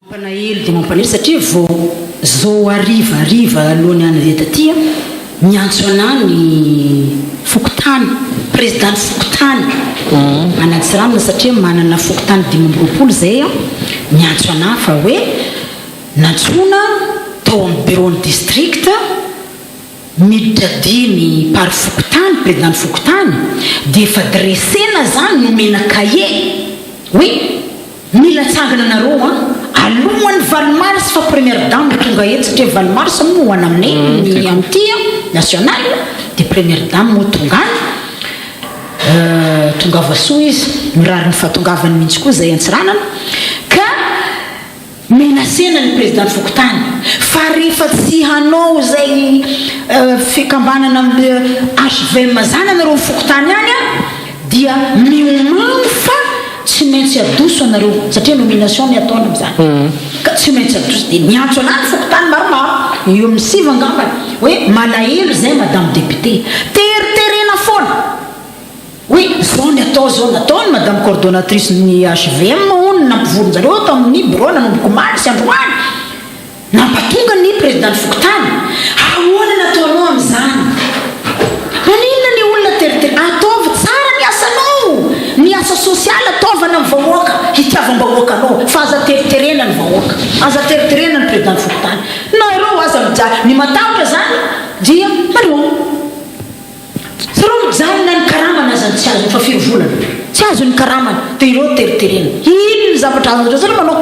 Mampalahelo dia mampalahelo satria vao zao hariva hariva alohan'ny handeha taty aho, niantso anah ny fokontany, président ny fokontany any Antsiranana satria manana fokontany 25 zay aho, niantso anah fa hoe nantsoina tao amin'ny bureau ny district miditra dimy par fokontany, président ny fokontany, dia efa dressena zany, nomena cahier hoe Mila atsangana nareo an! Alohan'ny 8 mars fa première dame no tonga eto satria 8 mars moa ho any aminay ny amin'ity an, national, dia première dame moa tonga any, tongava soa izy, mirary ny fahatongavany mihitsy koa izay Antsiranana, ka menacena ny président fokontany fa rehefa tsy hanao izay fikambanana HVM zany anareo fokontany any an, dia miomano fa tsy maintsy adoso anareo satria nomination ny ataony amizany ka tsy maintsy adoso, dia niantso anah ny fokontany maromaro eo amin'ny sivy angambany hoe malahelo zay madame député, teriterena foana hoe zao ny atao zao ny atao, ny madame coordonnatrice ny HVM hono nampivorin-jareo tamin'ny bureau nanomboka omaly sy androany. Nampatonga ny président ny fokontany, ahoana ny ataonao amin'izany? Maninona ny olona teritery? Ataovy tsara ny asanao, ny asa sosialy ataovana amin'ny vahoaka, hitiavam-bahoaka anao, fa aza teriterena ny vahoaka, aza teriterena ny président ny fokontany, nareo aza mijaly, ny matahotra zany dia nareo. Zareo mijanona ny karamany azany tsy azony fa firy volana tsy azony ny karamany dia ireo teriterena. Inona ny zavatra azonareo? Zareo manao.